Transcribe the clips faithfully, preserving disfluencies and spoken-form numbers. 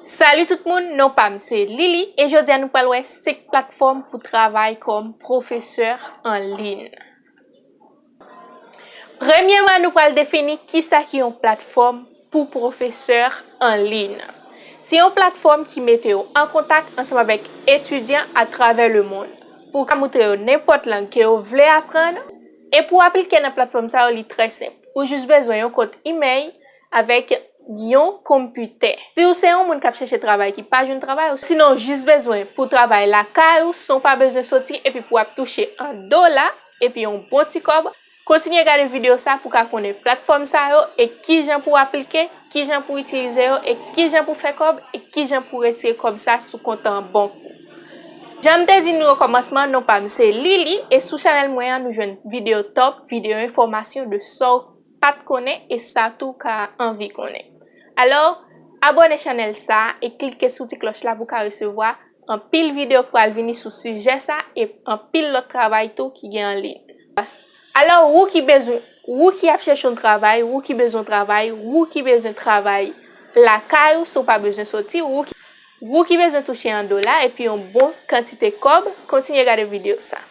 Salut tout moun, non pa m se Lili e jodi a nou pral wè senk platfòm pou travay kòm pwofesè an liy. Premyèman, nou pral defini kisa ki yon platfòm pou pwofesè an liy. Se yon platfòm ki mete w an kontak ansanm avèk etidyan atravè lemonn pou w ka montre yo nenpòt lang ke w vle aprann. E pou w aplike nan platfòm sa yo, li trè senp. Ou jis bezwen yon kont imèl avèk yon konpitè. Si w se yon moun k ap chèche travay ki pa jwenn travay, ou sinon w jis bezwen pou travay lakay ou san w pa bezwen soti epi pou w ap touche an dola epi yon bon ti kòb, kontinye gade videyo sa pou w ka konnen platfòm sa yo e kijan pou w aplike, kijan pou w itilize yo e kijan pou w fè kòb e kijan pou w retire kòb sa sou kont an bank ou. Jan m te di nou okòmansman, non pa m se Lili e sou chanèl mwen an nou jwenn videyo top, videyo enfòmasyon de sa w pa t konnen e sa tou w ka anvi konnen. Alò, abòne chanèl sa a e klike sou ti klòch la pou w ka resevwa anpil videyo k pral vini sou sijè sa e anpil lòt travay tou ki gen an liy. Alò, ou ki bezwen, ou ki ap chèche yon travay, ou ki bezwen travay, ou ki bezwen travay lakay ou san w pa bezwen soti, ou ki, ou ki bezwen touche an dola epi yon bon kantite kòb, kontinye gade videyo sa.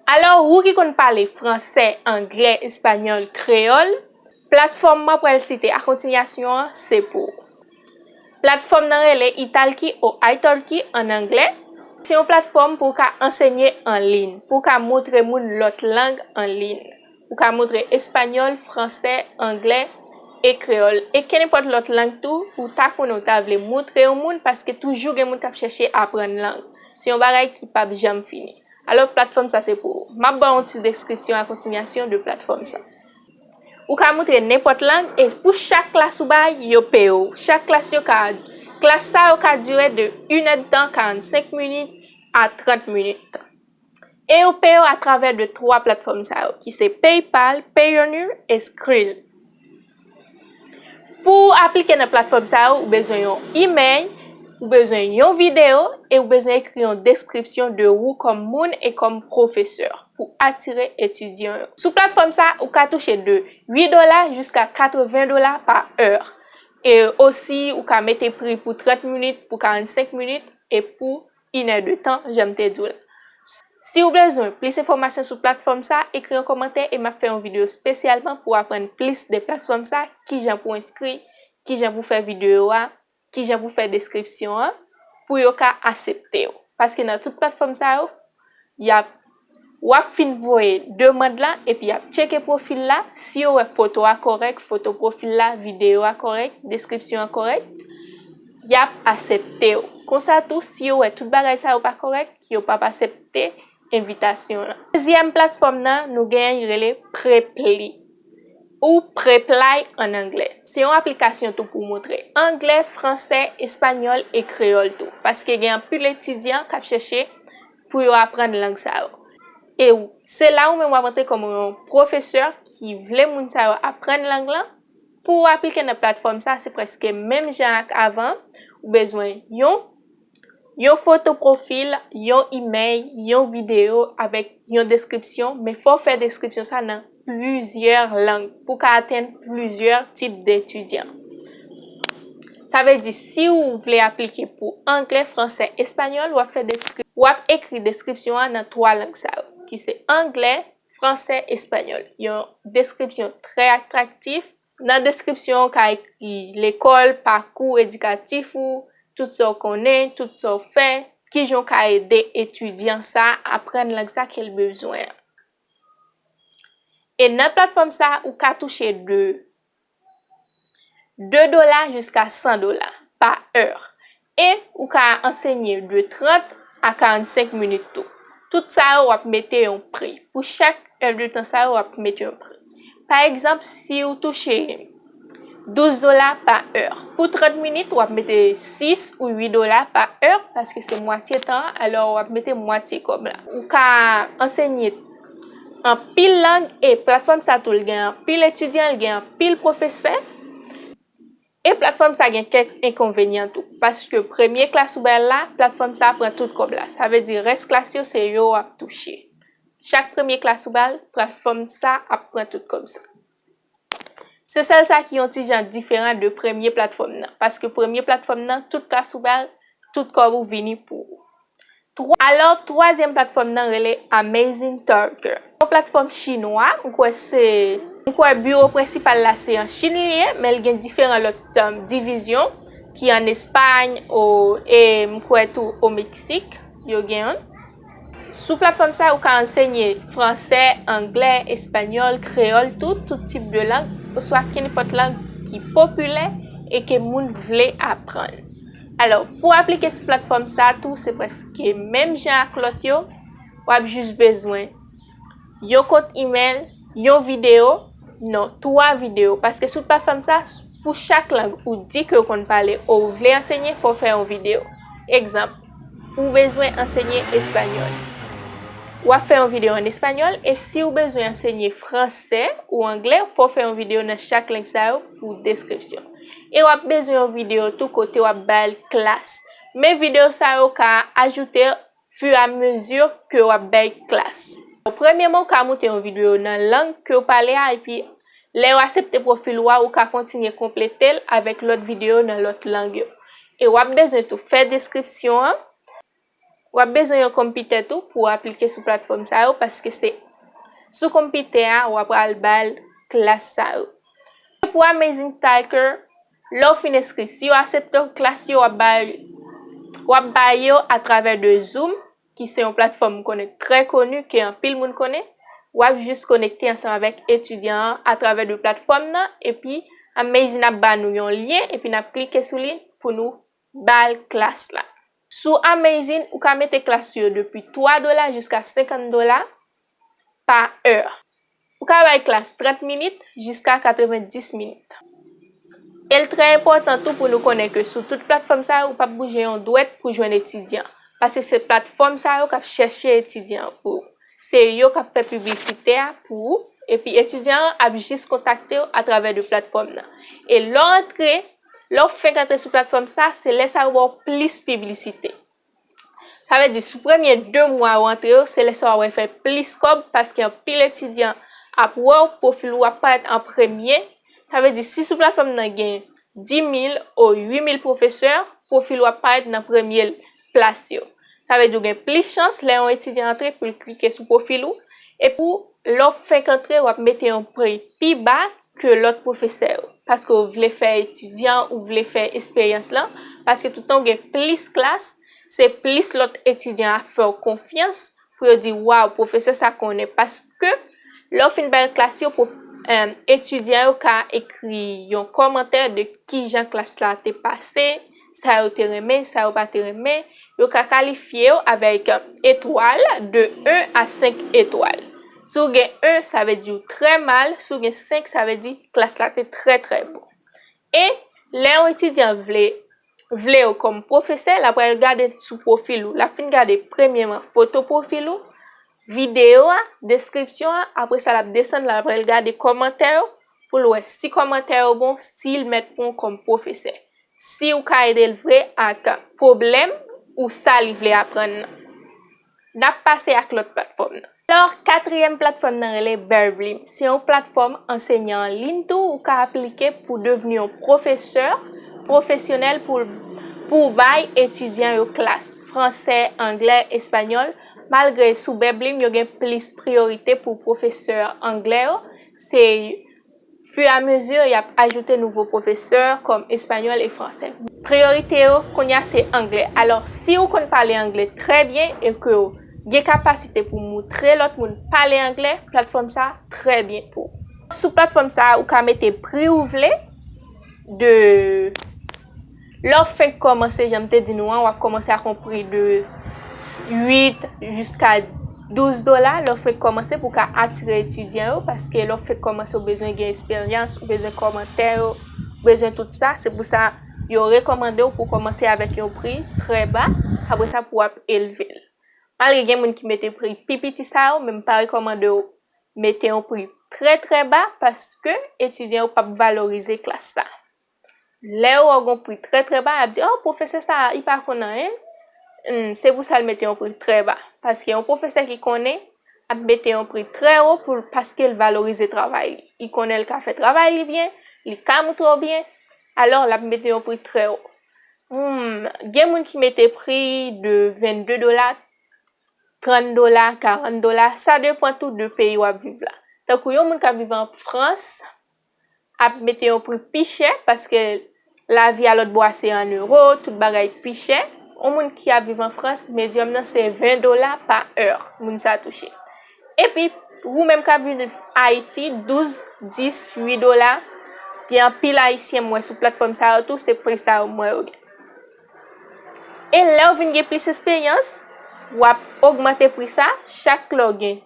Alò, ou ki konn pale fransè, anglè, espanyòl, kreyòl, platfòm mwen pral site a kontinyasyon an se pou ou. Platfòm nan rele Italki o Italki an anglè. Se yon platfòm pou w ka ansenye an liy, pou w ka montre moun lòt lang an liy. Ou ka montre espanyòl, fransè, anglè e kreyòl. E kenenpòt lòt lang tou, ou ta konnen w ta vle montre yon moun, paske toujou gen moun k ap chèche aprann lang. Se yon bagay ki p ap janm fini. Alò, platfòm sa se pou ou. M ap ba w yon ti deskripsyon a kontinyasyon de platfòm sa. Ou ka montre nenpòt lang, e pou chak klas ou bay, yo peye w. Chak klas yo ka, klas sa yo ka dire de inèdtan, karannsenk minit a trant minit. E yo peye w atravè de twa platfòm sa yo, ki se PayPal, Payoneer e Skrill. Pou w aplike nan platfòm sa yo, ou bezwen yon imèl, ou bezwen yon videyo e ou bezwen ekri yon deskripsyon de ou kòm moun e kòm pwofesè pou atire etidyan yo. Sou platfòm sa, ou ka touche de uit dola jiska katreven dola pa è. E osi, ou ka mete pri pou trant minit, pou karannsenk minit e pou inèdtan, jan m te di w la. Si w bezwen plis enfòmasyon sou platfòm sa, ekri yon kòmantè e m ap fè yon videyo espesyalman pou aprann plis de platfòm sa, kijan pou enskri, kijan pou fè videyo a, kijan pou fè deskripsyon an, pou yo ka aksepte w. Paske nan tout platfòm sa yo, y ap, w ap fin voye demann la, epi y ap tcheke pwofil la, si yo wè foto a kòrèk, foto pwofil la, videyo a kòrèk, deskripsyon an kòrèk, y ap aksepte w. Konsa tou, si yo wè tout bagay sa yo pa kòrèk, yo p ap aksepte envitasyon lan. Dezyèm platfòm nan, nou genyen l rele Preply ou Preply an anglè. Se yon aplikasyon tou pou montre anglè, fransè, espanyòl e kreyòl tou, paske gen anpil etidyan k ap chèche pou yo aprann lang sa yo. E w, se la ou menm w ap antre kòm yon pwofesè ki vle moun sa yo aprann lang lan. Pou w aplike nan platfòm sa, se prèske menm jan ak avan. Ou bezwen yon, yon foto pwofil, yon imèl, yon videyo avèk yon deskripsyon, men fò w fè deskripsyon sa nan plizyè lang pou w ka atenn plizyè tip de etidyan. Sa vle di, si w vle aplike pou anglè, fransè, espanyòl, w ap fè deskri-, w ap ekri deskripsyon an nan twa lang sa yo, ki se anglè, fransè, espanyòl. Yon deskripsyon trè atraktif. Nan deskripsyon, w ka ekri lekòl, pakou edikatif ou, tout sa w konnen, tout sa w fè, kijan w ka ede etidyan sa a aprann lang sa ke l bezwen an. E nan platfòm sa a, ou ka touche de de dola jiska san dola pa è. E ou ka ansenye de trant a karannsenk minit tou. Tout sa yo, w ap mete yon pri. Pou chak è de tan sa yo, w ap mete yon pri. Pa egzanp, si w touche douz dola pa è, pou trant minit, w ap mete sis ou uit dola pa è, paske se mwatye tan an, alò w ap mete mwatye kòb la. Ou ka ansenye anpil lang, e platfòm sa tou, l gen anpil etidyan, l gen anpil pwofesè. E platfòm sa gen kèk enkonvenyan tou, paske premye klas ou bay la, platfòm sa pran tout kòb la. Sa vle di rès klas yo, se yo w ap touche. Chak premye klas ou bay, platfòm sa ap pran tout kòb sa. Se sèl sa ki yon ti jan diferan de premye platfòm nan, paske premye platfòm nan, tout klas ou ba l, tout kòb ou vini pou ou. Twa- Alò, twazyèm platfòm nan rele Amazing Talker. Yon platfòm chinwa, m kwè se, m kwè biwo prensipal la se an Chin li ye, men l gen diferan lòt, um, divizyon ki an Espay, o, e m kwè tou o Meksik, yo gen yon. Sou platfòm sa, ou ka ansenye fransè, anglè, espanyòl, kreyòl, tout, tout tip de lang, oswa kenenpòt lang ki popilè e ke moun vle aprann. Alò, pou aplike sou platfòm sa tou, se prèske menm jan ak lòt yo, w ap jis bezwen yon kont imèl, yon videyo, non, twa videyo, paske sou platfòm sa, pou chak lang ou di ke w konn pale ou vle ansenye, fò w fè yon videyo. Egzanp, ou bezwen ansenye espanyòl. W ap fè yon videyo an espanyòl, e si w bezwen ansenye fransè ou anglè, fò w fè yon videyo nan chak lang sa yo pou deskripsyon. E w ap bezwen yon videyo tou kote w ap bay klas. Men videyo sa yo ka ajoute fur et à mesure ke w ap bay klas. Premyèman, ou ka moute yon videyo nan lang ke w pale a, epi lè yo aksepte pwofil ou a, ou ka kontinye konplete l avèk lòt videyo nan lòt lang yo. E w ap bezwen tou fè deskripsyon an. W ap bezwen yon konpitè tou pou w aplike sou platfòm sa yo, paske se sou konpitè a w ap al bay klas sa yo. Pou Amazing Talker, lè w fin enskri, si yo aksepte w, klas yo, w ap bay, w ap bay yo atravè de Zoom, ki se yon platfòm m konnen trè koni, ke anpil moun konnen. W ap jis konekte ansanm avèk etidyan an atravè de platfòm nan, epi Amazing ap ba nou yon lyen, epi n ap klike sou li pou nou bay klas la. Sou Amazing, ou ka mete klas yo depi twa dola jiska senkant dola pa è. Ou ka bay klas trant minit jiska katrevenndis minit. E l trè enpòtan tou pou nou konnen ke sou tout platfòm sa yo, ou p ap bouje yon dwèt pou jwenn etidyan, paske se platfòm sa yo k ap chèche etidyan pou ou. Se yo k ap fè piblisite a pou ou, epi etidyan an ap jis kontakte w atravè de platfòm nan. E lè w antre, lè w fenk antre sou platfòm sa, se lè sa yo ba w plis piblisite. Sa vle di, sou premye de mwa yo antre yo, se lè sa w ap fè plis kòb, paske anpil etidyan ap wè w, pwofil ou ap parèt an premye. Sa vle di, si sou platfòm nan gen dis mil ou uit mil pwofesè, pwofil ou ap parèt nan premye plas yo. Sa vle di, ou gen plis chans lè yon etidyan antre pou l klike sou pwofil ou. Epi, lè w fenk antre, w ap mete yon pri pi ba ke lòt pwofesè yo, paske w vle fè etidyan, ou vle fè esperyans lan, paske toutan w gen plis klas, se plis lòt etidyan ap fè w konfyans pou yo di, "Waw, pwofesè sa konnen." Paske lè w fin bay klas yo, pwof-, em, etidyan yo ka ekri yon kòmantè de kijan klas la te pase, sa yo te renmen, sa yo pa te renmen, yo ka kalifye yo avèk etwal de en a senk etwal. Si w gen en, sa vle di w trè mal, si w gen senk, sa vle di klas la te trè, trè bon. E lè yon etidyan vle, vle w kòm pwofesè, l ap pral gade sou pwofil ou. L ap fin gade premyèman foto pwofil ou, videyo a, deskripsyon an, apre sa l ap desann, l ap pral gade kòmantè yo, pou l wè si kòmantè yo bon, si l mèt pran w kòm pwofesè. Si w ka ede l vre ak pwoblèm ou sa li vle aprann nan. N ap pase ak lòt platfòm nan. Alò, katriyèm platfòm nan rele Berblim. Se yon platfòm ansenyan an liy tou, ou ka aplike pou devni yon pwofesè pwofesyonèl pou, pou bay etidyan yo klas fransè, anglè, espanyòl. Malgre sou Berblim yo gen plis priyorite pou pwofesè anglè yo, se furamizu, y ap ajoute nouvo pwofesè kòm espanyòl e fransè. Priyorite yo kounye a se anglè. Alò, si ou konn pale anglè trè byen e ke w gen kapasite pou moutre lòt moun pale anglè, platfòm sa a trè byen pou ou. Sou platfòm sa a, ou ka mete pri ou vle, de lè w fenk kòmanse, jan m te di nou an, w ap kòmanse ak yon pri de uit jiska douz dola lè w fenk kòmanse pou w ka atire etidyan yo, paske lè w fenk kòmanse, ou bezwen gen esperyans, ou bezwen kòmantè yo, ou bezwen tout sa. Se pou sa, yo rekòmande w pou w kòmanse avèk yon pri trè ba, apre sa pou w ap elve l. Malgre gen moun ki mete pri pi piti sa yo, men m pa rekòmande w mete yon pri trè, trè ba, paske etidyan yo p ap valorize klas sa. Lè yo wè w gen yon pri trè, trè ba, y ap di, "Oh, pwofesè sa a, li pa konn anyen." Hmm, se pou sa l mete yon pri trè ba. Paske yon pwofesè ki konnen ap mete yon pri trè wo pou l, paske l valorize travay li. Li konnen l ka fè travay li byen, li ka moutre w byen, alò l ap mete yon pri trè wo. Hmm, gen moun ki mete pri de vennde dola, trant dola, karant dola, sa depann tou de peyi w ap viv la. Tankou yon moun k ap viv an Frans, ap mete yon pri pi chè, paske lavi a lòt bò a se an euro, tout bagay pi chè. Yon moun ki ap viv an Frans, medyòm nan se ven dola pa è moun sa touche. Epi, ou menm k ap viv Ayiti, douz, dis, uit dola, gen anpil Ayisyen m wè sou platfòm sa yo tou, se pri sa yo m wè yo gen. E lè w vin gen plis esperyans, w ap ogmante pri sa chak lè w gen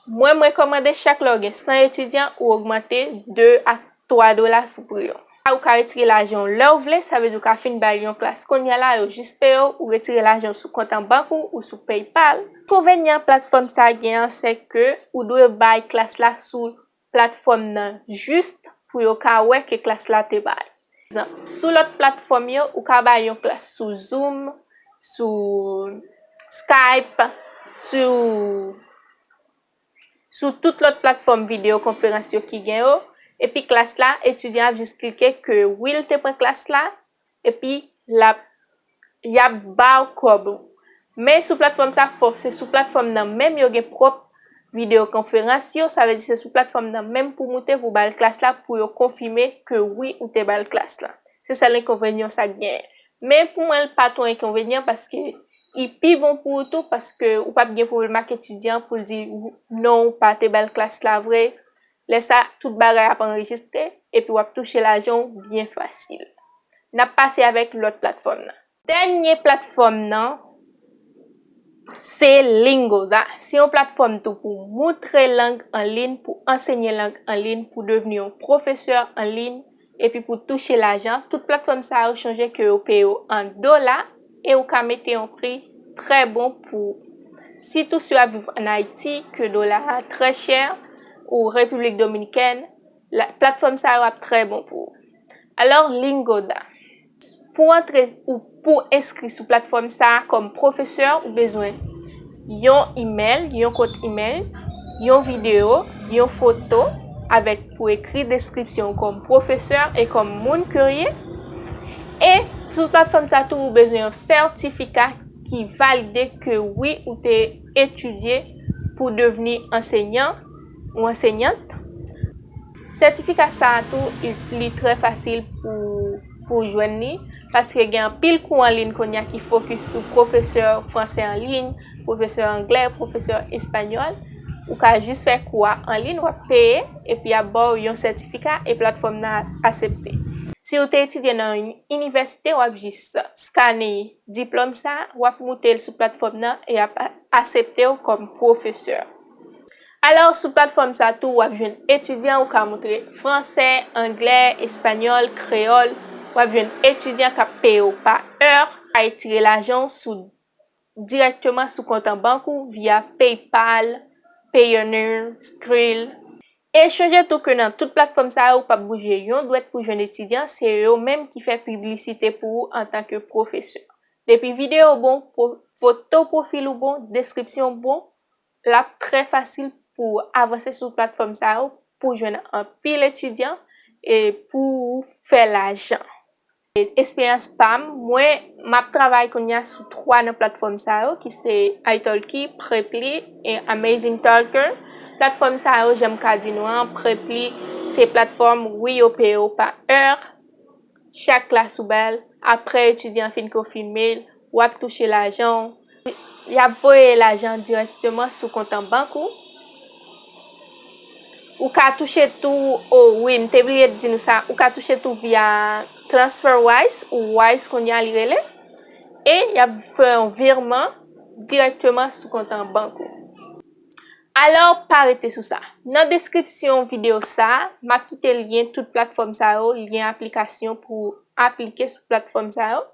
Mwen, m rekòmande chak lè w gen san etidyan, ou ogmante de a twa dola sou pri yo. Ou ka retire lajan w lè w vle, sa vle di w ka fin bay yon klas kounye a la, yo jis peye w, ou retire lajan w sou kont an bank ou, ou sou PayPal. Enkonvenyan platfòm sa a gen an, se ke ou dwe bay klas la sou platfòm nan jis pou yo ka wè ke klas la te bay. Egzanp, sou lòt platfòm yo, ou ka bay yon klas sou Zoom, sou Skype, sou sou tout lòt platfòm videyo konferans yo ki gen yo, epi klas la, etidyan ap jis klike ke wi, l te pran klas la, epi l ap, y ap ba w kòb ou. Men sou platfòm sa, fò se sou platfòm nan menm yo gen pwòp videyo konferans yo, sa vle di se sou platfòm nan menm pou moute pou ba l klas la, pou yo konfime ke wi, ou te ba l klas la. Se sèl enkonvenyan sa k genyen. Men pou mwen, l pa twò enkonvenyan paske li pi bon pou ou tou, paske ou p ap gen pwoblèm ak etidyan an pou l di non, ou pa te ba l klas la vre. Lè sa, tout bagay ap anrejistre, epi w ap touche lajan w byen fasil. N ap pase avèk lòt platfòm nan. Dènye platfòm nan, se Lingoda. Se yon platfòm tou pou moutre lang an liy, pou ansenye lang an liy, pou devni yon pwofesè an liy, epi pou touche lajan. Tout platfòm sa yo, chonje ke yo peye w an dola, e ou ka mete yon pri trè bon pou, sitou si w ap viv ann Ayiti, ke dola a trè chè, ou Repiblik Dominikèn, la, platfòm sa yo ap trè bon pou ou. Alò, Lingoda. Pou antre ou pou enskri sou platfòm sa a kòm pwofesè, ou bezwen yon imèl, yon kont imèl, yon videyo, yon foto, avèk pou ekri deskripsyon w kòm pwofesè e kòm moun ke w ye. E sou platfòm sa tou, ou bezwen yon sètifika ki valide ke wi, ou te etidye pou devni ansenyan ou ansenyant. Sètifika sa a tou, li, li trè fasil pou, pou w jwenn li, paske gen anpil kou an liy kounye a ki fokis sou pwofesè franse an liy, pwofesè anglè, pwofesè espanyòl. Ou ka jis fè kou a an liy, w ap peye, epi y ap ba w yon sètifika, e platfòm nan ap aksepte. Si w te etidye nan yon inivèsite, w ap jis eskane diplòm sa a, w ap moute l sou platfòm nan, e y ap a-, aksepte w kòm pwofesè. Alò, sou platfòm sa tou, w ap jwenn etidyan ou ka moutre franse, anglè, espanyòl, kreyòl. W ap jwenn etidyan k ap peye w pa è, ka retire lajan w sou, dirèkteman sou kont an bank ou via PayPal, Payoneer, Skrill. E chonje tou ke nan tout platfòm sa yo, ou p ap bouje yon dwèt pou jwenn etidyan, se yo menm ki fè piblisite pou ou antanke pwofesè. Depi videyo w bon, pwo-, foto pwofil ou bon, deskripsyon w bon, l ap trè fasil pou w avanse sou platfòm sa yo, pou w jwenn anpil etidyan e pou w fè lajan. E, esperyans pa m, mwen, m ap travay kounye a sou twa nan platfòm sa yo, ki se italki, Preply e Amazing Talker. Platfòm sa yo, jan m ka di nou an, Preply se platfòm, wi, yo peye w pa è. Chak klas ou ba l, apre etidyan an fin konfime l, w ap touche lajan w. Y ap voye lajan dirèkteman sou kont an bank ou. Ou ka touche tou, o wi, m te bliye di nou sa, ou ka touche tou via TransferWise ou Wise kounye a li rele. E y ap fè yon virman dirèkteman sou kont an bank ou. Alò, pa rete sou sa. Nan deskripsyon videyo sa a, m ap kite lyen tout platfòm sa yo, lyen aplikasyon pou aplike sou platfòm sa yo.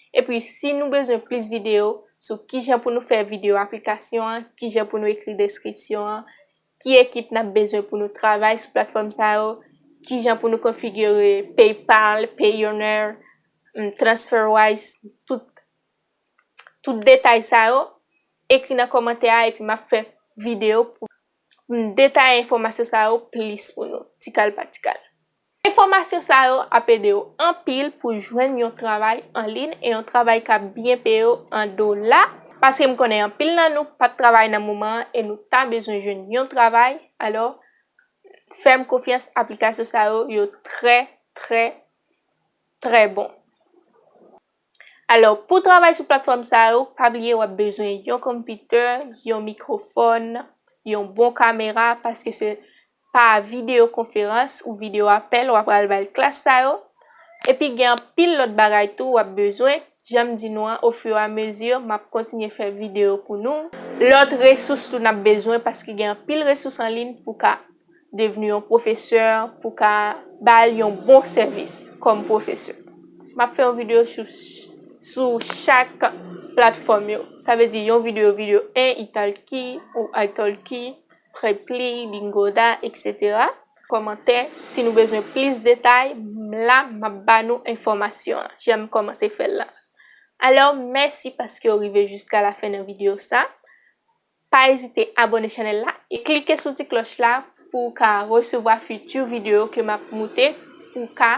Epi, si nou bezwen plis videyo sou kijan pou nou fè videyo aplikasyon an, kijan pou nou ekri deskripsyon an, ki ekip n ap bezwen pou nou travay sou platfòm sa yo, kijan pou nou konfigire PayPal, Payoneer, mm, TransferWise, tout, tout detay sa yo, ekri nan kòmantè a epi m ap fè videyo pou m detaye enfòmasyon sa yo plis pou nou, tikal pa tikal. Enfòmasyon sa yo ap ede w anpil pou jwenn yon travay an liy e yon travay k ap byen peye w an dola, paske m konnen anpil nan nou pa t travay nan moman an e nou ta bezwen jwenn yon travay. Alò, fè m konfyans, aplikasyon sa yo, yo trè, trè, trè bon. Alò, pou travay sou platfòm sa yo, pa bliye w ap bezwen yon konpitè, yon mikwofòn, yon bon kamera, paske se pa videyo konferans ou videyo apèl w ap al bay klas sa yo. Epi gen anpil lòt bagay tou w ap bezwen. Jan m di nou an, ofiramezi, m ap kontinye fè videyo pou nou. Lòt resous tou n ap bezwen, paske gen anpil resous an liy pou ka devni yon pwofesè, pou ka ba l yon bon sèvis kòm pwofesè. M ap fè yon videyo sou, sou chak platfòm yo. Sa vle di yon videyo, videyo en, Italki ou Italki, Preply, Lingoda, etsetera. Kòmantè, si nou bezwen plis detay, m la, m ap ba nou enfòmasyon an, jan m kòmanse fè l la. Alò, mèsi paske w rive jiska lafen nan videyo sa. Pa ezite abòne chanèl la e klike sou ti klòch la pou w ka resevwa fiti videyo ke m ap moute, pou w ka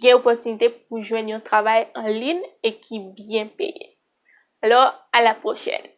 gen opòtinite pou jwenn yon travay an liy e ki byen peye. Alò, a la pwochèn!